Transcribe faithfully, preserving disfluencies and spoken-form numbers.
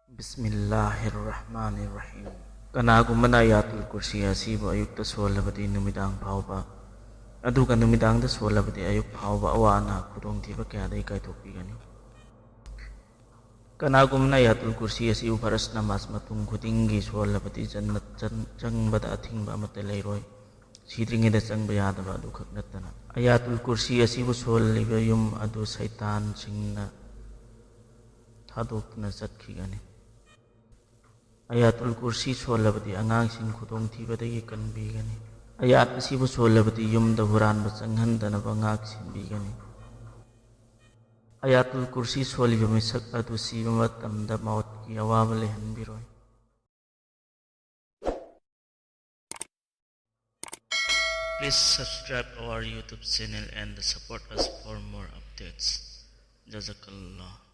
ꯕꯤꯁꯃꯤꯜꯂꯥꯍꯤꯔ ꯔꯍꯃꯥꯅꯤꯔ ꯔꯍꯤꯝ꯫ ꯀꯅꯥꯒꯨꯝꯕꯅ ꯑꯌꯥꯇꯨꯜ ꯀꯨꯔꯁꯤ ꯑꯁꯤꯕꯨ ꯑꯌꯨꯛꯇ ꯁꯣꯜꯂꯕꯗꯤ ꯅꯨꯃꯤꯗꯥꯡ ꯐꯥꯎꯕ, ꯑꯗꯨꯒ ꯅꯨꯃꯤꯗꯥꯡꯗ ꯁꯣꯜꯂꯕꯗꯤ ꯑꯌꯨꯛ ꯐꯥꯎꯕ ꯑꯋꯥ ꯑꯅꯥ ꯈꯨꯗꯣꯡꯊꯤꯕ ꯀꯌꯥꯗꯒꯤ ꯀꯥꯏꯊꯣꯛꯄꯤꯒꯅꯤ꯫ ꯀꯅꯥꯒꯨꯝꯕꯅ ꯑꯌꯥꯇꯨꯜ ꯀꯨꯔꯁꯤ ꯑꯁꯤꯕꯨ ꯐꯔꯁ ꯅꯃꯥꯖ ꯃꯇꯨꯡ ꯈꯨꯗꯤꯡꯒꯤ ꯁꯣꯜꯂꯕꯗꯤ ꯖꯟꯅꯠ ꯆꯪ-, ꯆꯪꯕꯗ ꯑꯊꯤꯡꯕ ꯑꯃꯠꯇ ꯂꯩꯔꯣꯏ, ꯁꯤꯗ꯭ꯔꯤꯉꯩꯗ ꯆꯪꯕ ꯌꯥꯗꯕ ꯑꯗꯨꯈꯛ ꯅꯠꯇꯅ꯫ ꯑꯌꯥꯇꯨꯜ ꯀꯨꯔꯁꯤ ꯑꯁꯤꯕꯨ ꯁꯣꯜꯂꯤꯕ ꯌꯨꯝ ꯑꯗꯨ ꯁꯩꯇꯥꯟꯁꯤꯡꯅ ꯊꯥꯗꯣꯛꯇꯨꯅ ꯆꯠꯈꯤꯒꯅꯤ꯫ ꯑꯌꯥꯇꯨꯜ ꯀꯨꯔꯁꯤ ꯁꯣꯜꯂꯕꯗꯤ ꯑꯉꯥꯡꯁꯤꯡ ꯈꯨꯗꯣꯡꯊꯤꯕꯗꯒꯤ ꯀꯟꯕꯤꯒꯅꯤ꯫ ꯑꯌꯥꯠ ꯑꯁꯤꯕꯨ ꯁꯣꯜꯂꯕꯗꯤ ꯌꯨꯝꯗ ꯍꯨꯔꯥꯟꯕ ꯆꯪꯍꯟꯗꯅꯕ ꯉꯥꯛ ꯁꯦꯟꯕꯤꯒꯅꯤ꯫ ꯑꯌꯥꯇꯨꯜ ꯀꯨꯔꯁꯤ ꯁꯣꯜꯂꯤꯕ ꯃꯤꯁꯛ ꯑꯗꯨ ꯁꯤꯕ ꯃꯇꯝꯗ ꯃꯧꯠꯀꯤ ꯑꯋꯥꯕ ꯂꯩꯍꯟꯕꯤꯔꯣꯏ꯫ Please subscribe our YouTube channel and support us for more updates. Jazakallah.